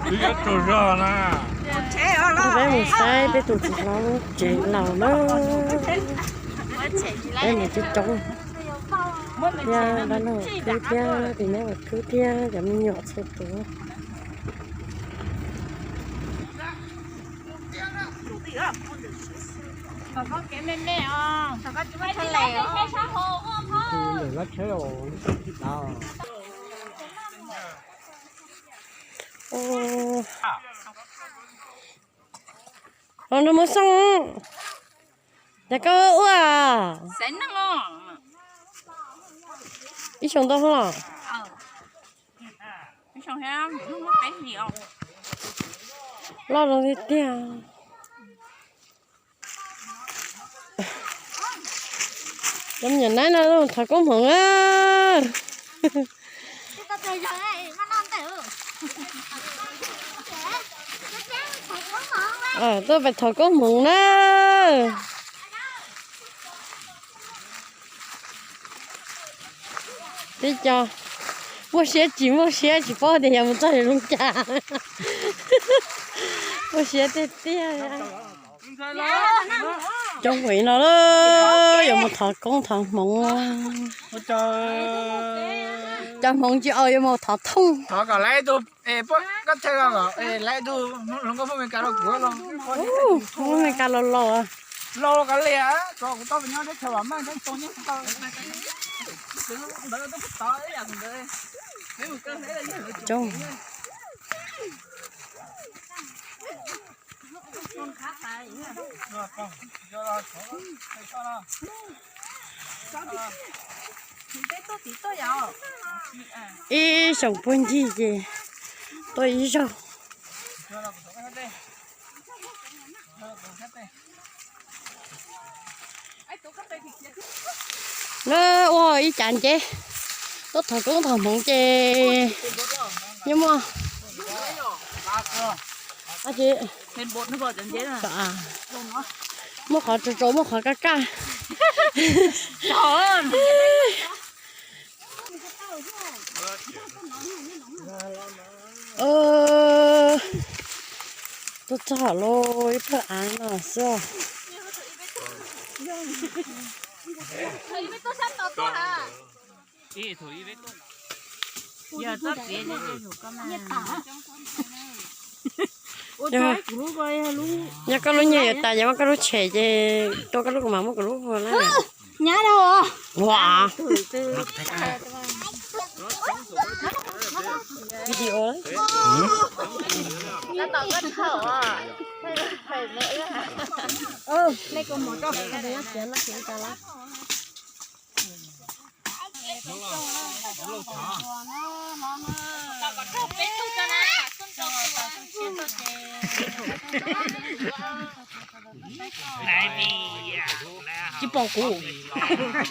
Peb mus saib peb tus txiv hlob lub tsev laus na. Peb mus coob coob thiab dab laug khwb thiab tus nyab khwb thiab cov me nyuam txhua tus. Ua no muab xoo, yog koj ua ib xyoo ntau los? Loj zoo tiag tiag. Cov me nyuam naib no thov koob hmoov na. Tuaj pais thov koob hmoov na. Tib co muaj siab tsis muaj siab tsis paub tias yog mus txog zoo cas. Muaj siab tiag tiag. Coob ua no yuav mus thov koob thov hmoov. Cov hmoov tsis aus yuav mus thov thooj. Lub Meskas los laus. Coob. Ib xyoos puag ncig ces tuaj ib zaug. Na, ua ib cav nceb, tuaj thov koob thov hmoov ces yeej muaj, muaj qhov tsaus tsaus muaj qhov kaj kaj. Tuaj txog lawm, ib plawg av no xwb. Yog koj lub nyiaj yuav tas ces muab koj lub tshem ces rau koj lub, kuv mam muab kuv lub na. Nyab los. Ua video. Tsis pom kuv,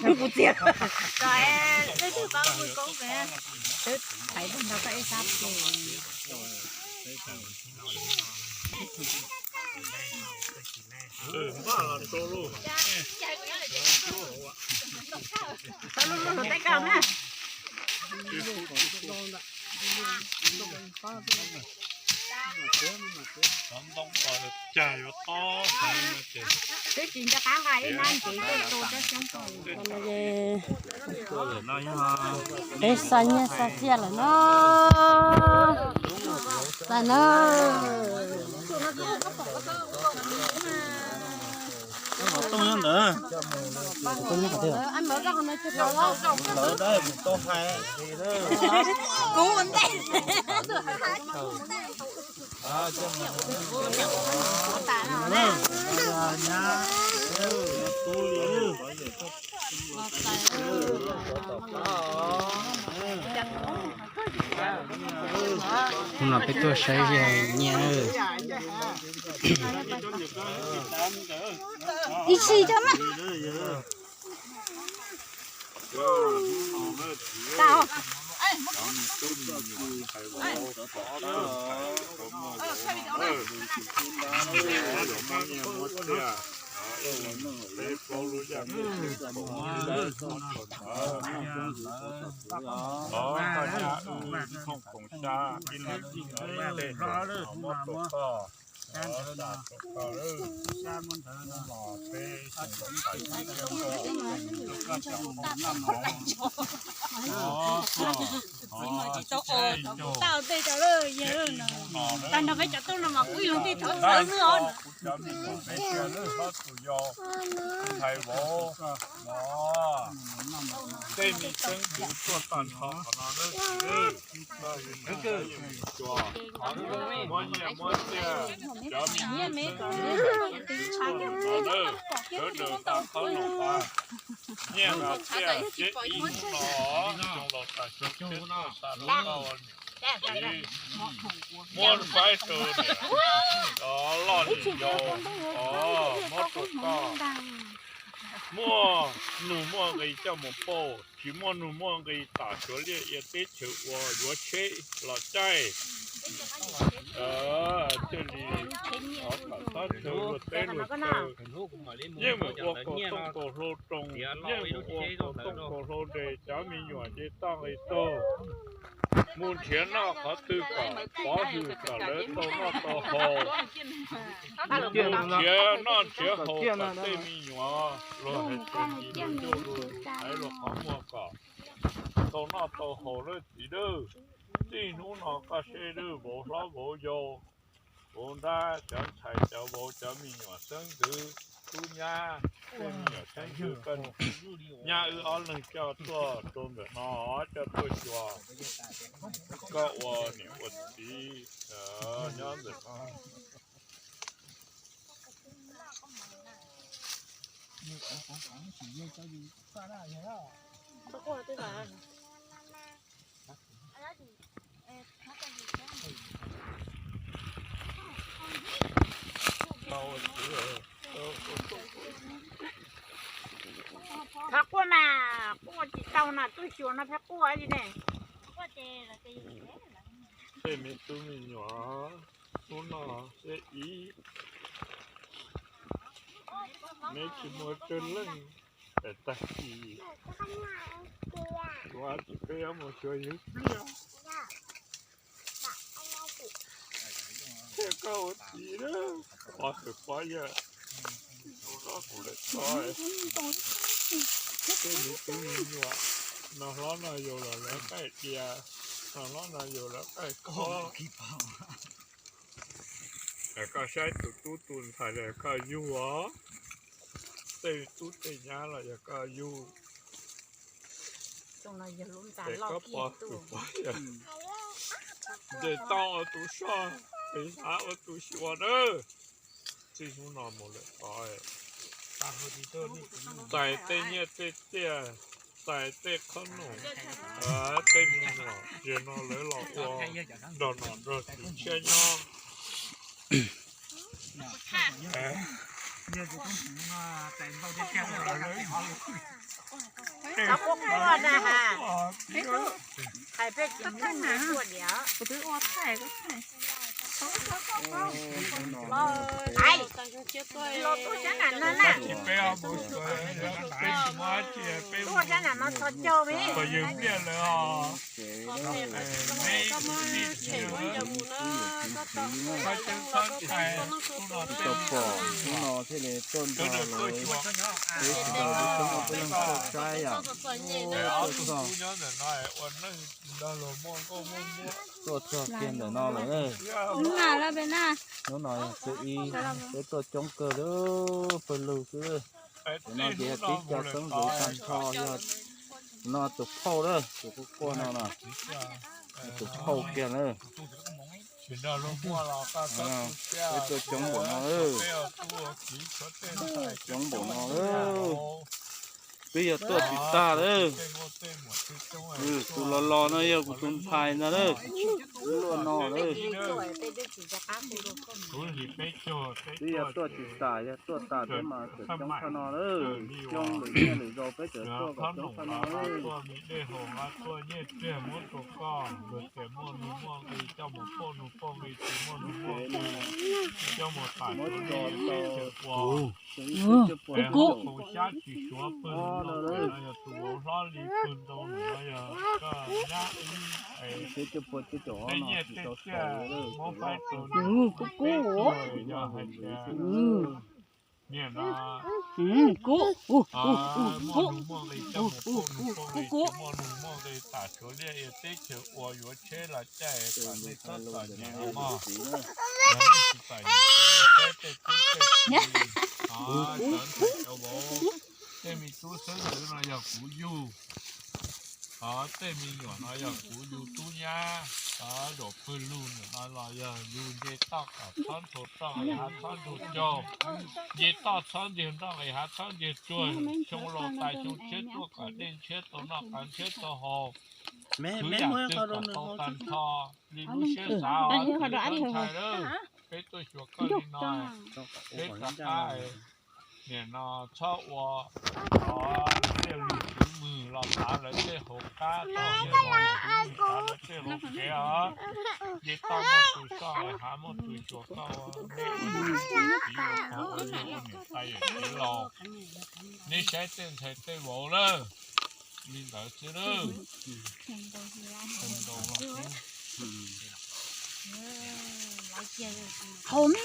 kuv txias. Peb xa nyiaj xa txiaj lawm no. Xa na. Tooj nyob ntawd. Tooj nyob qhov twg? Lawv dab mus tau hais. Kuv ua ntej. Hnub no peb tuaj saib ze nyiaj. Ib txhis cov mas. Peb plaub lub yaj peb tug koom ib lawv ob tug ntawd, los koj nyab wb thooj koom xya ib leeg ib tej ntawm no muab rau koj. Xya rau koj lawm. Hnub no peb xyoo laus tais xyoo peb noj peb noj mov, ov, ov, tsis tau ua tau tej cov lawm yog lawm no. Tag nrho peb cov tub no mas kuj ib leeg tib tug xwb os. Kuv cov me nyuam peb tiag lawm hlob tus yau, tus ntxhais vauv, tej me xeeb ntxwv tuaj tag nrho qhov no lawm txiv lawm. Koj yog cov yawg Mus Cuas, muab nyiaj muab txiaj, cov me nyuam ntxhais tuaj no lawm, sawv daws nqa qhob noom nqa nyiaj nqa txiaj seb ib hnub no xyoo laus tais xyoo peb tuaj xa rau koj niam txiv, muab faib rau niam, cov loj niam yau, ov, muab rau koj. Muaj nuj muaj nqi coj mus pauj, tsis muaj nuj muaj nqi tam suav liaj ia teb chaws ua yuav tsheb los caij. Thiaj li ov, txhob chaw luag teb luag chaw, yeej meem ua kaus tooj kaus hlau roos, yeej meem ua kaus tooj kaus hlau nres, cov me nyuam nce toj nqis taug mus nrhiav noj qhov twg kom pov hwm kom lawv tau noj tau haus. Mus nrhiav noj nrhiav haus kom tej me nyuam luag hais tias ncig luag ncauj luag zus thaiv luag qhov muag kom tau noj tau haus lawm txiv lawm. Txij hnub no koj seb lawm vauv hlob vauv yau, vauv nrab, cov ntxhais cov vauv, cov me nyuam xeeb ntxwv, tub nyab, tej me nyuam xeeb ntxwv, koj nyab wb ob leeg coj tuaj rau ntawm no, coj tuaj xyuas koj ua niam ua txiv nyob ntawm no. Phab quaj mas quaj tsis tau no, tuaj xyuas no phab quaj li ne. Tej me tub me nyuam hnub no seb ib neb tsis muaj tsawg leej, tag kis kuv tsis peb yuav mus xyuas ywg pliag. Thiab koj ua txiv lawm, pov txwm pov yawg, kuv lawm txog tej me tub me nyuam, no hlob no yau los lawv qaij dias, no hlob no yau lawv qaij khob. Koj saib tus tub tus ntxhais koj yug os, tej tub tej nyab los yog koj yug. Ces koj pov txwm pov yawg, ntes tau ua tus soj, ntes xav ua tus xyuas nawb. Txij hnub no mus lawm tod, txais tej nyiaj tej txiaj, txais tej qhob noom, tej me nyuam, ces no lawv los ua nrog nom nrog tswv tshiab nyob. Qhov quaj quaj na ha, hais peb tsis mloog quaj diam. Los tuaj sab nam no na, tuaj sab nam no txhos caug me. Tau pom hnub no thiaj li tuaj nrog lawv peb sawv daws lub xyoob ua peb leej tuaj saib yom. Tuaj txog, tuaj txog kiag ntawm no lawm. Hnub no yog hnub ib, peb tuaj coob kawg li, pawg lug xwb. Tus no ces yog peb cov xeeb ntxwv tag nrho, yog tus no tus phauj lawm, tus quaj quaj no no, tus phauj kiag lawm. Peb tuaj coob npaum no, coob npaum no, peb yog tuaj tsis tag lawm. Tus los los no yog kuv tus ntxhais ntag lawm, luaj no lawm. Kuv hlis peb caug, peb tuaj tsis tas, yog tuaj tas peb mas tseem coob tshaj no lawm. Coob lwm niaj lwm zaus peb tseem tuaj kom coob tshaj no lawm. Tuaj me dej haus, tuaj nyiaj tsiag muab rau koj, luag tias muaj nuj muaj nqi coj mus pauj nuj pauj nqi, tsis muaj nuj muaj nqi coj mus tam muab tso tau ua. Kub kub. Xyab tsis suav pwg ntau no yog tus vauv hlob li pwg ntau no yog koj nyab ib, tej nyiaj tej tiaj muab faib rau kub kub. Yog hais tias niaj no muaj nuj muaj nqi coj mus pauj nuj pauj nqi, tsis muaj nuj muaj nqi tam Suav liaj ia teb chaws ua yuav tsheb los caij kom nej txhob txom nyem mog. Yog nej tsis txom nyem ces nej saib tej tub tej ki, cov ntxhais cov vauv, tej me tub xeeb ntxwv no yog kuv yug. Hos tej me nyuam no yog kuv yug tub nyab, hos zaum pawg lug ntawm no los yog yug nce toj kom txhob ntshua roj nqis hav txhob ntshua caug, nce toj txhob nce nroj nqis hav txhob nce tsuag, xyoo laus tas xyoo tshiab tuaj kom dej ntshiab tau noj qav ntshiab tau haus, khwv yam twg kom tau tag nrho li lub siab xav os txiv ntxawm ntxhais lawm. Peb tuaj xyuas koj li no, peb rov qab nim no txhob ua, ov, tej lwm kwv mwg los tav lawv tej hauv qab, tej lwm kwv mwg tav lawv tej hauv kev os. Nce toj muaj tus soj, hav muaj tus xyuas koj, nej ua niam ua txiv ua pog ua yawg ua niam tais yawm txiv laus, neb saib tej ntxhais tej vauv lawm. Li ntawd xwb lawm. Haus me, haus me.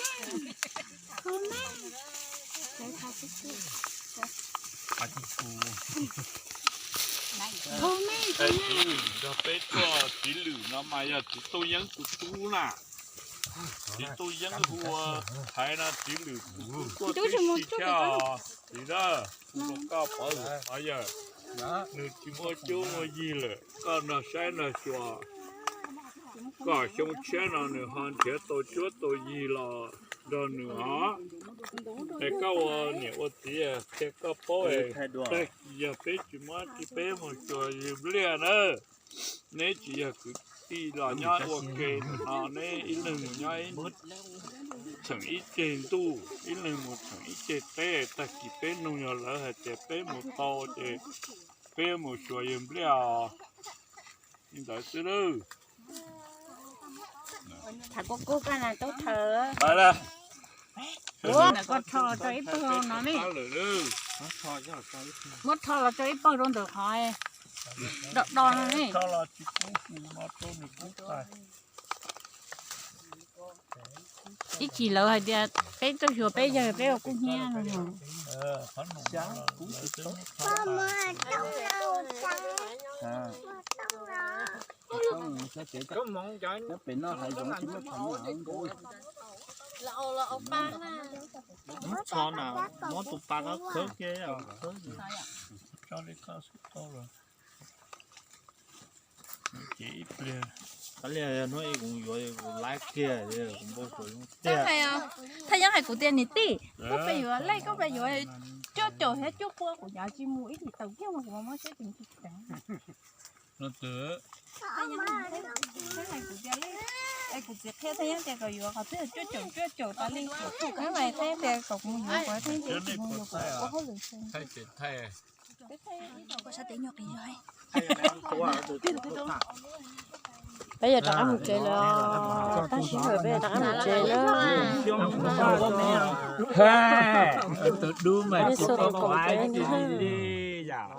Haus me. Txiv lwm nrog peb tuaj, txiv lwm no mas yog txiv Tooj Yeeb tus tub na. Txiv Tooj Yeeb hu ua Thaiv no, txiv lwm tus tub tuaj tib si thiab os. Txiv na, kuv rau koj pov hwm qhov yawg, nws tsis muaj cuab muaj yig lawm, koj nrog saib nrog xyuas kom xyoo tshiab no nws ho nrhiav tau cuab tau yig los nrog nws os. Es koj ua niam ua txiv qhia koj paub es, tag kis yog peb tsis muab tsis peb mus xyuas yawg Npliaj na, neb tsis yog kwv tij los nyob ua ke ntawm no, neb ib leeg mus nyob txheem ib ceg ntuj, ib leeg mus txheem ib ceg teb, tag kis peb nug yog lawv hais tias peb mus tau ces peb mus xyuas yawg Npliaj os. Li ntawd xwb lawm. Tham kuj kub koj na tub Thawj. Ntawm koj rho los rau ib pawg no ne. Muab rho los rau ib pawg rau ntawm qhov do do no ne. Ib chim lawv hais tias peb tuaj xyuas peb yawg peb ua kub hnyiab no. Muab tso na, muab tus pas no khawb kiag. Tso li koj xwb tau lawm. Ces ib pliag, hnub ib kuv yuav kuv laib kiag, kuv npau suav zoo tiag. Thaj Yeeb hais kuv tias niam tij, koj pes yuav lej, koj pes yuav cuaj caum thiab cuaj pua, kuv yav tsis mus ib chim tawm kiag mas kuv muab siab tsis tsis teev. Kuv txiv qhia Thaj Yeeb tias kom yuav qhov twg cuaj caum cuaj caum tas li, Thaj Yeeb tias kom kuv mus yuav qhov Thaj Yeeb tsis mus yuav kuv ua hauj lwm. Peb yog rov qab mus tsev lawm, tab sis peb yog rov qab mus tsev lawm. Tus dub mas tsis tau kuv li yam.